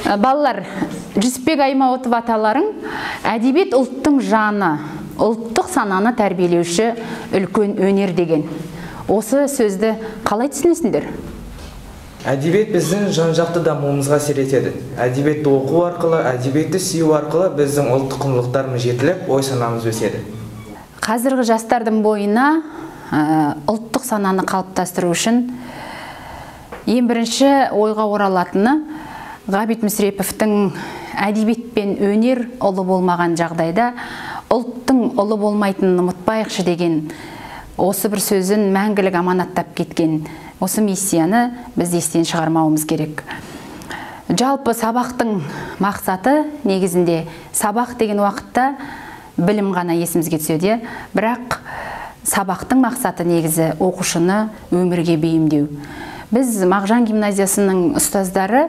Балалар, Жүсіпбек Аймауытов аталарың әдебиет ұлттың жаны, ұлттық сананы тәрбиелеуші үлкен өнер деген. Осы сөзді қалай түсінесіңдер? Әдебиет біздің жан-жақты дамуымызға әсер етеді. Әдебиетті оқу арқылы, әдебиетті сүю арқылы біздің ұлттық құндылықтарымыз жетіліп, ой санамыз өседі. Қазіргі жастардың бойына ұлттық сананы қалыптастыру үшін ең бірінші ойға оралатыны Ғабит Мүсіреповтің әдебиет пен өнер ұлы болмаған жағдайда ұлттың ұлы болмайтынын ұмытпайықшы деген осы бір сөзін мәңгілік аманаттап кеткен осы миссияны біз естен шығармауымыз керек. Жалпы сабақтың мақсаты негізінде сабақ деген уақытта білім ғана есімізге түседі, бірақ сабақтың мақсаты негізі оқушыны өмірге бейімдеу. Біз Мағжан гимназиясының ұстаздары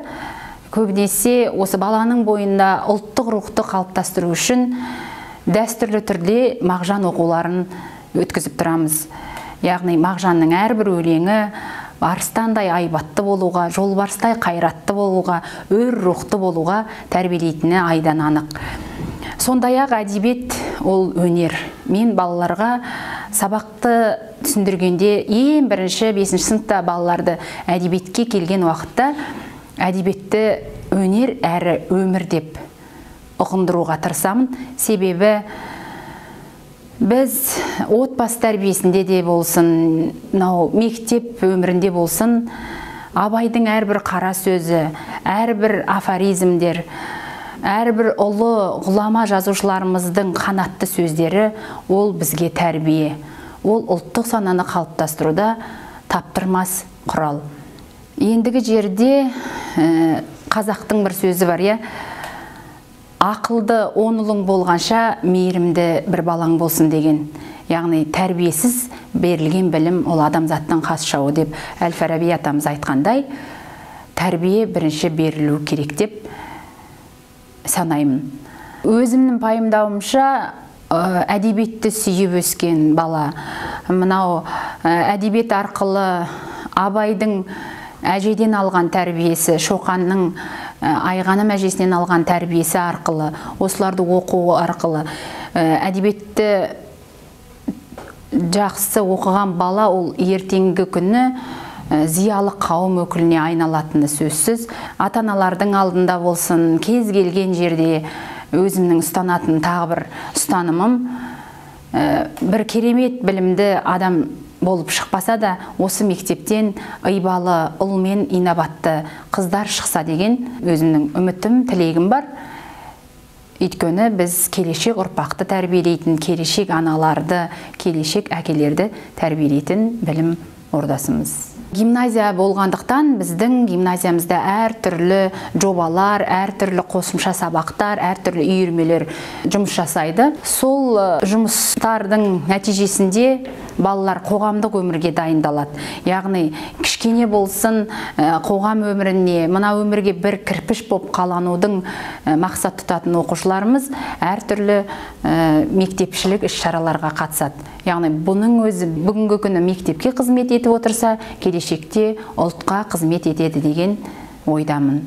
көбінесе осы баланың бойында ұлттық рухты қалыптастыру үшін дәстүрлі түрде Мағжан оқуларын өткізіп тұрамыз. Яғни Мағжанның әрбір өлеңі арыстандай айбатты болуға, жолбарыстай қайратты болуға, өр рухты болуға тәрбиелейтіні айдан анық. Сондай-ақ әдебиет ол өнер. Мен балаларға сабақты түсіндіргенде ең бірінші 5 сыныпта балаларды әдебиетке келген уақытта әдебиетті өнер әрі өмір деп ұғындыруға тырысамын. Себебі біз отбасы тәрбиесінде де болсын, мынау мектеп өмірінде болсын, Абайдың әрбір қара сөзі, әрбір афоризмдер, әрбір ұлы ғұлама жазушыларымыздың қанатты сөздері ол бізге тәрбие. Ол ұлттық сананы қалыптастыруда таптырмас құрал. Ендігі жерде қазақтың бір сөзі бар, иә? Ақылды он ұлың болғанша мейірімді бір балаң болсын деген. Яғни тәрбиесіз берілген білім ол адамзаттың хас жауы деп Әл-Фараби атамыз айтқандай, тәрбие бірінші берілу керек деп санаймын. Өзімнің пайымдауымша, әдебиетті сүйіп өскен бала, мынау әдебиет арқылы Абайдың әжеден алған тәрбиесі, Шоқанның Айғаным әжесінен алған тәрбиесі арқылы, осыларды оқу арқылы әдебиетті жақсы оқыған бала ол ертеңгі күні зиялы қауым өкіліне айналатыны сөзсіз. Ата-аналардың алдында болсын, кез келген жерде өзімнің ұстанатын тағы бір ұстанымым, бір керемет білімді адам болып шықпаса да, осы мектептен ибалы ұл мен инабатты қыздар шықса деген өзімнің үмітім, тілегім бар. Өйткені біз келешек ұрпақты тәрбиелейтін, келешек аналарды, келешек әкелерді тәрбиелейтін білім ордасымыз. Гимназия болғандықтан біздің гимназиямызда әртүрлі жобалар, әртүрлі қосымша сабақтар, әртүрлі үйірмелер жұмыс жасайды. Сол жұмыстардың нәтижесінде балалар қоғамдық өмірге дайындалады. Яғни кішкене болсын қоғам өміріне, мына өмірге бір кірпіш болып қаланудың мақсат тұтатын оқушыларымыз әртүрлі мектепшілік іс-шараларға қатысады. Яғни бұның өзі бүгінгі күні мектепке қызмет етіп отырса, келешекте ұлтқа қызмет етеді деген ойдамын.